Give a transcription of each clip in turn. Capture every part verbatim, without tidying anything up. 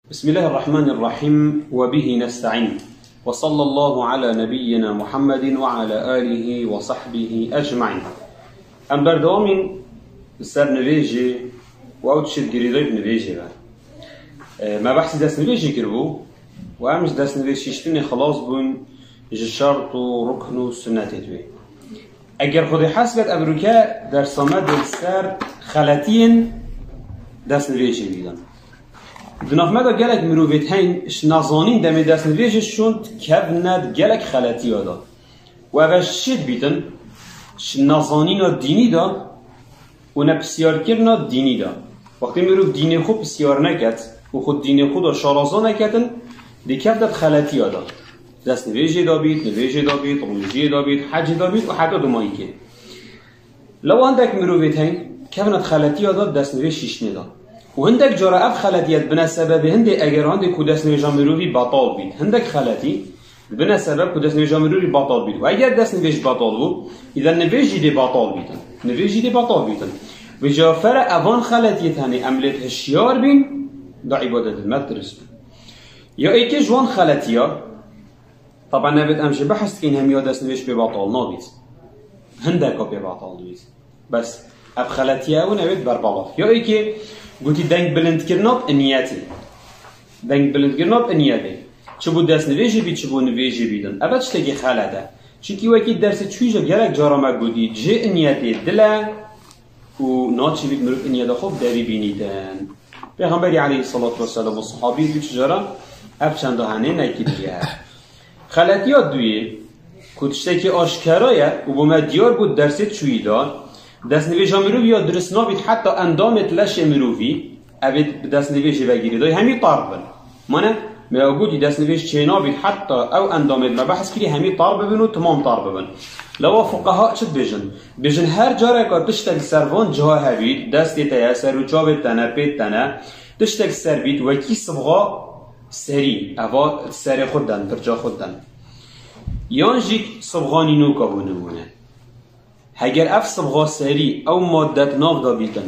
بسم الله الرحمن الرحيم، وبه نستعين، وصلى الله على نبينا محمد وعلى آله وصحبه أجمعين. Em berdewamîn li ser nivêjê û ew tişt girêdayî bi nivêjê ve. E, me behsî destnivêjê kiribû û em ji destnivêj şîştinê xilas bûn ji şert û rukn û sunnetê wê. Eger Xwedê hez ket, evroke dersa me dê li ser xeletiyên destnivêjê bînin. Di nav me de gelek mirovêt heyn, ji nezanîn demê destnivêjê şûn dikevne di gelek xeletiya de. Û ev ji çi dibîtin? Ji nezanîna dînî de û nepisyarkirina dînî de. Wextê mirov dînê xwe pisyar neket û xwe dînê xwe de şaraza neketin, dê kevte di xeletiya de. Destnivêjê de bît, nivêjê de bît, rojiyê de bît, hecê de bît û heta dumayîkê. Lewa hindek mirovêt heyn, kevne di xeletiya de, destnivêj şîştinê de. Û hindek cara ev xeletiye dibine sebebê hindê egeran dê ku destnivêja mirovî betal bît. Hindek xeletî dibine sebeb ku destnivêja mirovî betal bît. Û eger destnivêj betal bû, îden nivêj jî dê betal bîtin. Nivêj jî dê betal bîtin. Vêca fere evan xeletiyê tenê em lê hişyar bîn, da îbadet me dirist bû. Ya êkê ji wan xeletiya, Teben nebêt em jê behs dikin, hemiya destnivêj pê betal nabît. Hindeka pê betal dibît. Bes ev xeletiye ew nebêt berbalaf. Ya êkê gotî deng bilindkirina bi niyetê. Deng bilindkirina bi niyetê. Çi bo destnivêjê bît, çi bo nivêjê bîtin. Ev tiştekî xelet e. Çunkî wekî dersê çûyî jî gelek cara me gotî, cihê niyetê dil e, û naçî bît mirov niyeta xwe bi derî bînîtin. Pêxemberî aleyhisselatu vesselam û sahabî du çi cara ev çenda henê nekiriye. Xeletiya duyê ku tiştekî aşkera ye û bo me diyar bû dersê çûyî de, destnivêja mirovî ya dirist nabît heta endamêt leşê mirovî, ev ê bi destnivêjê ve girêdayî hemî tar bin. Mane, me ya gotî destnivêj çênabît heta ew endamêt me behs kirî hemî tar bibin û timam tar bibin. Lewa fuqeha çi dibêjin? Dibêjin her careka tiştek li ser van ciha hebît, destê te ye, ser û çavê te ne, pê te ne, tiştek ser bît, wekî sibxa serî, eva serê xwe den, dirca xwe den. Yan jî sibxa nînoka bo nimûne. Heger ev sibxa serî ew madde di nav de bîtin,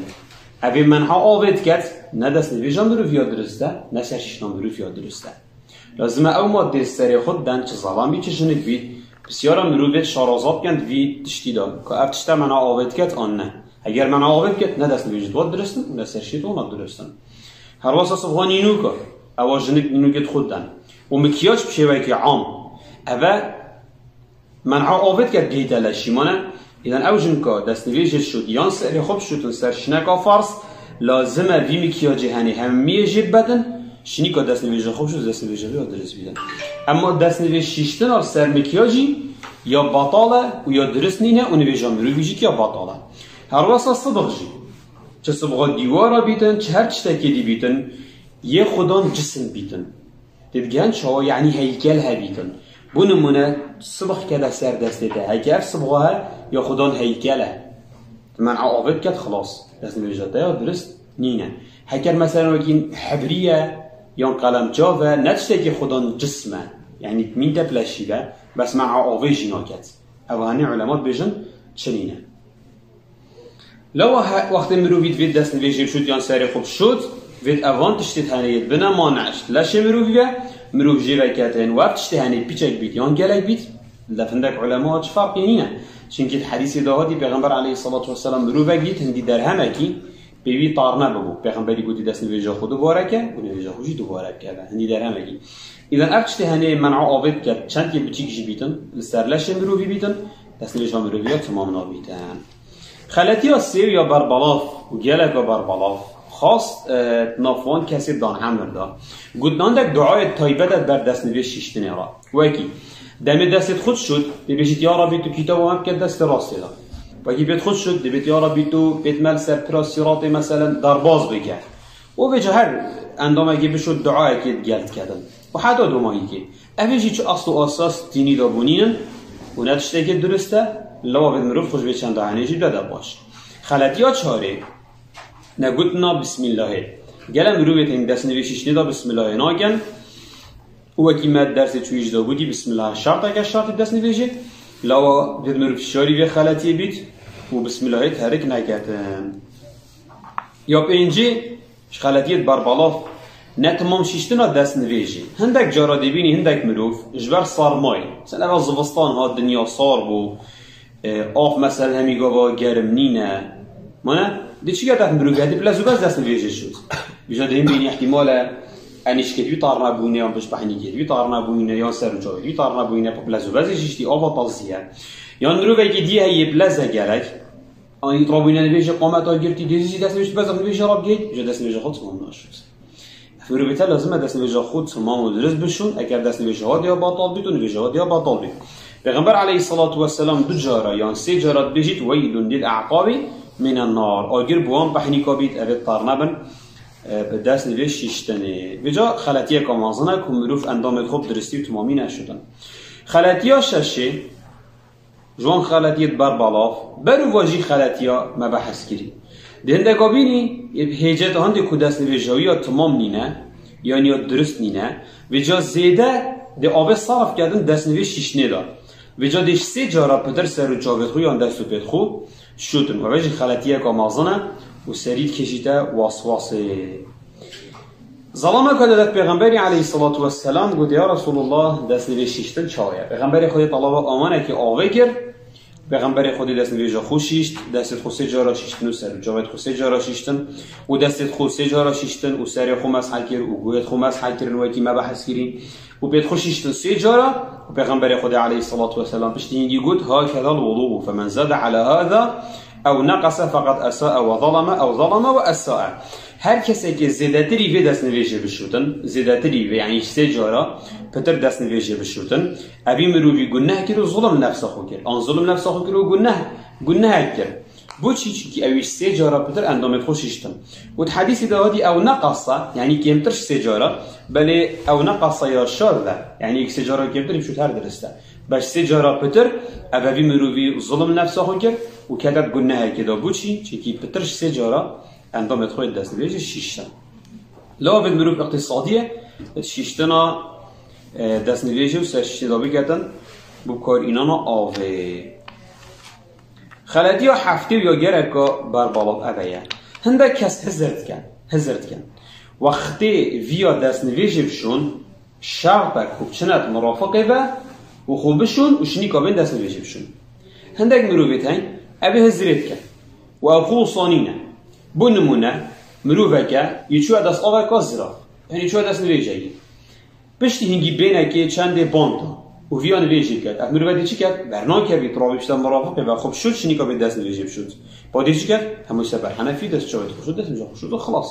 ev ê men'a avê diket, ne destnivêja mirovî ya dirist e, ne serşîştina mirovî ya dirist e. Lazim e ew maddê serê xwe diden, çi zelam bît, çi jinik bît, pisyara mirovê şaraza bikin di vî tiştî de, ku ev tişte men'a avê diket an ne. Heger men'a avê diket, ne destnivêjê wan dirist in û ne serşîştê wan dirist in. Her wesa sibxa nînûka, ewa jinik nînûkê di xwe diden. Û mikyaj bi şêwekê am, eve Men'a avê dike dihête leşî mane. Îden ew jinka destnivêjê şût yan serê xwe bişûtin ser şineka farz, lazim e vî mikyacê henê hemiyê jê bibedin, şinîka destnivêja xwe bişût, destnivêja wê ya dirist bîtin. Emma destnivêj şîştina ser mikyacî ya betal e û ya dirist nîne û nivêja mirovî jî ya betal e. Her wesa sibix jî. Çi sibxa dîwara bîtin, çi her tiştekê dî bîtin, yê xudan cisim bîtin. Tê digehen çawa, yanî heykel hebîtin. Bo nimûne, sibix kete ser destê te. Heke ev sibxa he, ya xudan heykel e. Men'a avê diket, xilas. Destnivêja te ya dirist nîne. Heker meselen wekî hebrî ye, yan qelemçav e, ne tiştekî xudan cism e. Yanî mîn te bi leşî ve, bes men'a avê jî naket. Ev hanî ulema dibêjin, çi nîne. Lewa he, wextê mirovî divê destnivêjê bişût yan serê xwe bişût, vêt evan tiştê henê yê dibine mane ji leşê mirovî ve, mirov jê veketin û ev tiştê henê pîçek bît yan gelek bît, li hindek ulema çi ferqê nîne. Çimkî di hedîsê de hatî Pêxember aleyhisselatu vesselam mirovek dît hindî derhemekî pê wî tarne bibû. Pêxemberî gotî destnivêja xwe dubare ke û nivêja xwe jî dubare bike ve. Hindî derhemekî. Îden ev tiştê henê men'a avê diket, çend yê biçîk jî bîtin, li ser leşê mirovî bîtin, destnivêja mirovî ya timam nabîtin. Xeletiya sêw ya berbalaf û geleka berbalaf, xas, e, di nav wan kesê dan emir de. Gotinandek duayê taybet e ber destnivêj şîştinê re. Wekî, demê destê xwe şût, dê bêjît, "Ya Rabbî, tu kitaba me bike destê rastê de." Wekî pêt xwe şût, dê bêt, "Ya Rabbî, tu pêt me li ser pira sîratê, meselen, derbaz bike." Û vêca her endamekî bişût, duayekê digel diketin. Û heta domayîkê. Ev ê jî çi asl û asas dînî de bûnînin û ne tiştekê dirist e, lewa vê mirov xwe ji vê çenda henê jî bide baş. Xeletiya çarê, negotina Bismillahê. Gelek mirovê tên destnivêj şîştinê de Bismillahê nakin. Û wekî me dersê çûyî jî de gotî, Bismillah şerteke şertê destnivêjê. Lewa vê mirov şarî vê xeletiyê bît û Bismillahê terik neketin. Ya pêncê, Ji xeletiyê berbalaf, Netimam şiştina destnivêjê. Hindek cara dibînî hindek mirov ji ber sarmayê. Mesela zivistan hat, dinya sar bû. E, av mesela hemî gava germ nîne. Mane, di çi gede mirov hedi bi lez û bez destnivêjê şût. Vîja dihên bînî ihtimal e, enîşkê wî tarna bûne, yan piştbehnîkê wî tarna bûne, yan ser û çavê wî tarna bûne, bi lez û bezê şiştî, ava tazî ye. Yan mirovekî dî heye bi leze gerek, Anî rabûyîne nivêjê qameta girtî, dêzî destnivêj, tu bezaf nivêjê rabgehît, ji destnivêja xwe timam naşût. Ev mirovê te lazim e destnivêja xwe timam û dirist bişûn, eger destnivêja wa diya batal bît û nivêja wa diya batal bît. Pêxember aleyhissalatu vesselam du cara yan sê cara dibêjît, "Weylun lil a'qabi minen nar." Agir bi wan pehnîka bît, evê tar nebin, e, bi destnivêj şiştinê. Vêca xeletiyeka mezin e ku mirov endamê xwe bi diristî û timamî neşûtin. Xeletiya şeşê, Ji wan xeletiyê di ber belav, ber û va jî xeletiya me behs kirî. Di hindeka bînî, ê bi hêcet hindê ku destnivêja wî ya timam nîne, yan ya dirust nîne, vêca zêde dê avê sarf kedin destnivêj şiştinê de. Vêca dê ji sê cara pitir ser û çavêt xwe yan dest û pêt xwe şûtin. Eve jî xeletiyeka mezin e û serî dikişîte waswasê. Zelameke didet Pêxemberî aleyhissalatu vesselam got, "Ya Resulullah, destnivêj şiştin çawa ye?" Pêxemberê Xwedê talaba amanekî avê kir. Pêxemberê Xwedê destnivêja xwe şişt, destê xwe sê cara şiştin û ser û çavê xwe sê cara şiştin û destê xwe sê cara şiştin û serê xwe meshe kir û guhê xwe meshe kirin wekî me behs kirî û pêt xwe şiştin sê cara û Pêxemberê Xwedê aleyhissalatu vesselam piştî hingî got, "Hakedal wudu, femen zade ala hada ew neqese feqad esae ve zaleme ew zaleme ve esae." Her kesekê zêdetirî vê destnivêjê bişûtin, zêdetirî vê, yanî sê cara pitir destnivêjê bişûtin, evî mirovî guneh kir û zulm nefsa xwe kir. An zulm nefsa xwe kir û guneh, gunehek kir. Bo çi? Çimkî ew sê cara pitir endamê xwe şiştin. Û di hedîsê de hatî ew neqasa, yanî kêmtir ji sê cara, belê ew neqasa ya şaz e, yanî sê cara kêmtir bişût her dirist e. Beş sê cara pitir, ev evî mirovî zulm nefsa xwe kir û kete di gunehekê de. Bo çi? Çimkî pitir ji sê cara Endamê xwe destnivêjê şiştin. Lawê mirov îqtîsadî ye, şiştina, e, destnivêjê û ser şiştê de biketin, bi kar înana avê. Xeletiya heftê û ya gereka berbalav eve ye. Hindek kes hizir dikin, hizir dikin. Wextê viya destnivêjê bişûn, Şertek ku biçine di mirafiqê ve û xwe bişûn û şinîka bên destnivêjê bişûn. Hindek mirovê tên, ev ê hizirê dikin. Û ew xwe wisanîne. Bo nimûne, miroveke, yê çûye dest aveka zirav. Yanî çûye destnivêjekê. Piştî hingî bênekê çendê banta û viya nivêjê ket. Ev mirove dê çi ket? Bernakevî, tu ravê pişta mirafiqê ve, xwe bişût, şinîka bê destnivêjê bişût. Pa dê çi ket? Hemû ser ber henefî dest çavê xwe şût, destnivêja xwe şût û xilas.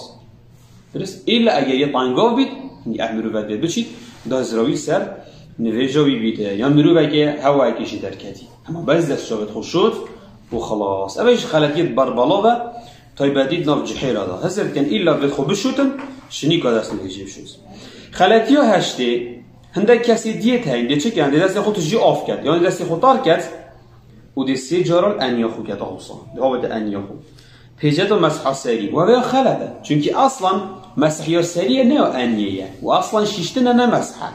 Dirist. Îlla eger yê tengav bît, hindî ev mirove dê biçît, da zirawî ser nivêja wî bît. Yan mirovekê hewayekê jî derketî. Hema bez dest çavêt xwe şût û xilas. Ev jî xeletiyê berbalav e, taybetî di nav cihêla de. Hizir dikin îlla vê xwe bişûtin, şinîka dest nivêjê bişût. Xeletiya heştê, hindek kesê diyê teyn, dê çi ken, dê destê xwe tu jî av ket, yan dê destê xwe tar ket, û dê sê caran eniya xwe ket awsa. Dê avête eniya xwe. Pêceta mesha serî. Wê ya xelet e. Çunkî aslan meshiya serî ye, ne ya eniyê ye. Û aslan şiştin e, ne mesh e.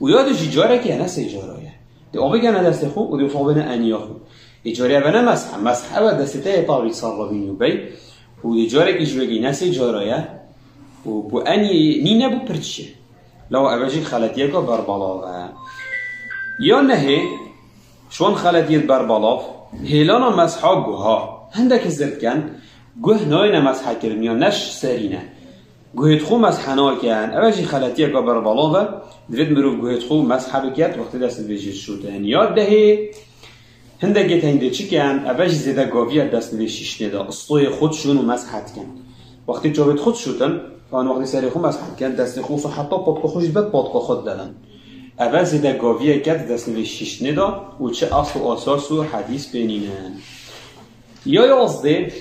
Û ya dê jî carekê ye, ne sê cara ye. Dê avê gene destê xwe û dê xwe bêne eniya xwe. Ê carê eve ne mesh e. Mesh eve destê te yê tavî sar rabîn û bey. Û dê carekê ji wekî ne sê cara ye. Û bu eniyê nîne, bu pirçî ye. Lawa eve jî xeletiyeka berbalav e. Ya nehê, ji wan xeletiyê berbalav, hêlana mesha guha. Hindek hizir dikin, guh nayêne meshekirin ya neş serî ne. Guhêt xwe meshe nakin. Eve jî xeletiyeka berbalav e. Divêt mirov guhêt xwe meshe biket, wextê dest nivêjê şûtin. Ya dehê, Hindekê teyn dê çi ken, eve jî zêde gaviya destnivêj şiştinê de, istoyê xwe dişûn û meshe dikin. Wextê çavêt xwe dişûtin, an wextê serê xwe meshe dikin, destê xwe wisa heta patka xwe jî dibet patka xwe didelin. Eve zêde gaviyeke di destnivêj şiştinê de û çi asl û asas û hedîs pê nînin. Ya yazdê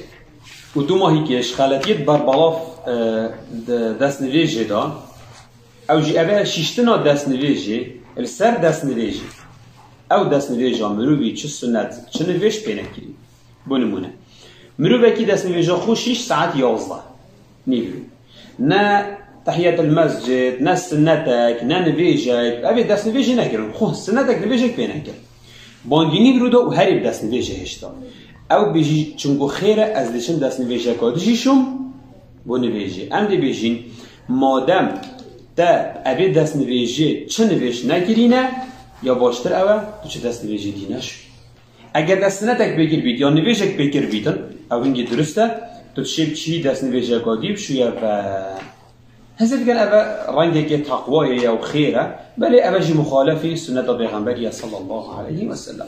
û dûmahîkê ji xeletiyê di berbalav, e, di destnivêjê de, Ew jî eve şiştina destnivêjê li ser destnivêjê. Ew destnivêja mirovî çi sunet, çi nivêj pê nekirî. Bo nimûne, mirovekî destnivêja xwe şîş saet yazdeh nîvî. Ne tehiyetul mescid, ne sunetek, ne nivêjek. Ev ê destnivêjê nekirin. Xwe sunetek, nivêjek pê nekir. Bangî nîvî rû da û herî bi destnivêjê hişta. Ew bêjî, çimku xêr e, ez diçim destnivêjeka dijî şûm, Bo nivêjê. Em dê bêjîn, madem Te evê destnivêjê çi nivêj nekirîne, ya baştir ew e, tu çi destnivêjê dîne şû. Eger desthinetek pêkir bît, ya nivêjek pêkir bîtin, ew hingî durist e, tu dişê biçî destnivêjeka dî bişûye ve. Hezir dikin eve rengekê teqwayê ye û xêr e, belê eve jî muxalefî sunneta Pêxemberî ye sallallahu aleyhi ve sellem.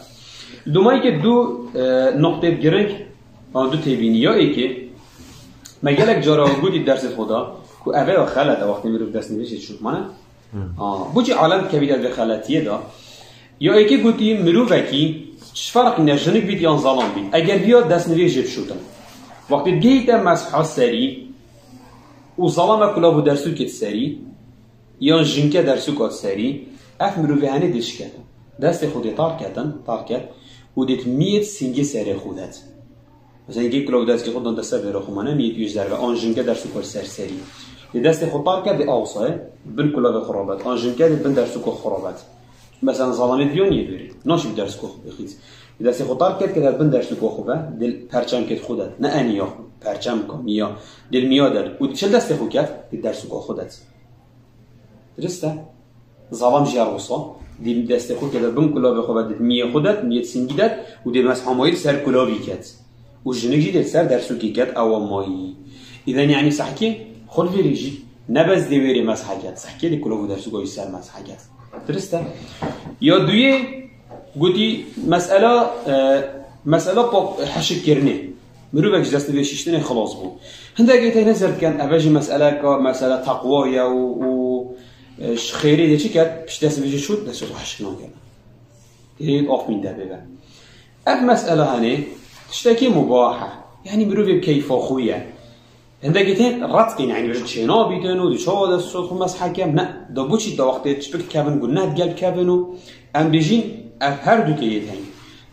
Dumayî ke du, e, noqtê giring, an du têbînî ya êkê, me gelek cara gotî dersê xwe de ku eve ya xelet e wextê mirov destnivêjê çûk mane. Hmm. A, bo çi alem dikevî der vê xeletiyê de? Ya êkê gotî mirovekî çi ferq ne jinik bît yan zalam bît. Eger viya destnivêjê bişûtin. Wextê digihîte mesha serî û zalame kulav û dersûkê di serî, yan jinke dersûka di serî, ev mirovê henê dê şiketin. Destê xwe dê tar ketin, tar ket û dê miyê singê serê xwe det. Mesela, yekê kulav destê xwe dan deste vêra xwe mane, niyet wî ji derve, an jinke dersûka ser serî. Dê destê xwe tar ket, dê awsa ye, bin kulavê xwe rabet. An jinke dê bin dersûka xwe rabet. Mesela, zalamê diyo niye dûrê. Naşî bi dersûka xwe bixît. Dê destê xwe tar ket, ket bin dersûka xwe be, dê perçem ket xwe de. Ne eniya xwe, perçem ka, miya. Dê miya der. Û dê çil destê xwe ket, dê dersûka xwe det. Dirist e. Zalam jî her wisa. Dê destê xwe kete bin kulavê xwe ve, dê miyê xwe det, miyê singî det û dê mesha mayî ser kulavî ket. Û jinik jî dê ser dersûkê ket, ewa mayî. Îden, yanî sehkê xwe li vêrê jî ne bes dê wêrê mesha ket. Sehkê dê kulav û dersûka jî ser mesha ket. Dirist e. Ya duyê gotî mesela, e, mesela pak heşik kirinê. Mirovek ji destnivêj şiştinê xilas bû. Hindek ê teyne zer dikin, eve jî meseleka, mesele teqwa ye û, û, e, ji xêrê dê çi ket, pişt destnivêjê şût, destê xwe heşik nakin. Ê af min de bêbe. Ev mesele henê tiştekî mubah e. Yanî mirovê bi keyfa xwe ye. Hindek ê tên red dikin, yanî bêjin çênabîtin û di çawa dest û şût xwe meshe kem. Ne, da bo çi da wextê çi bikevin, guneh digel bikevin û em bêjin ev her du tê yê tên.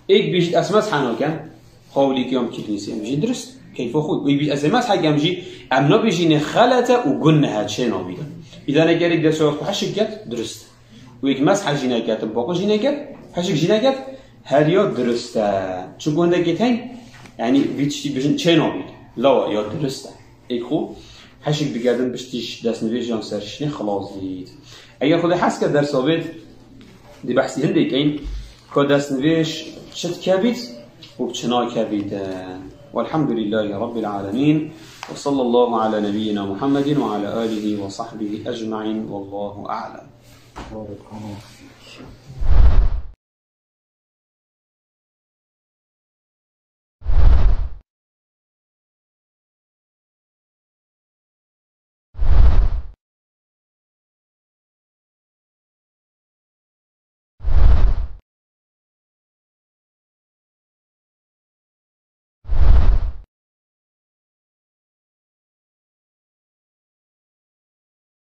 Êk bêjît ez meshe nakem, Hawlî kiyam kirînî sê em jî dirist. Keyfa xwe. Wî bî ez ê meshe kem jî em nabêjînê xelete û guneh e çê nabîtin. Îdane gerek destê xwe heşik ket dirist. Wêk meshe jî neket, baqi jî neket, heşik jî neket, her ya dirist e. Çi gundekê tey, yanî vî tiştî bêjin çê nabît. Lawa ya dirist e. Êk xwe heşik bigetin piştî ji destnivêjiyan ser şişnê xilas dît. Eger Xwedê hez ke dersa bêt, dê behsî hindê keyn, ka destnivêj çi dikevît û çi nakevît. Welhamdulîllahî Rabbil Alemîn. Ve sallallahu ala nebiyyina Muhammedin ve ala alihi ve sahbihi ecmaîn. Wallahu a'lem.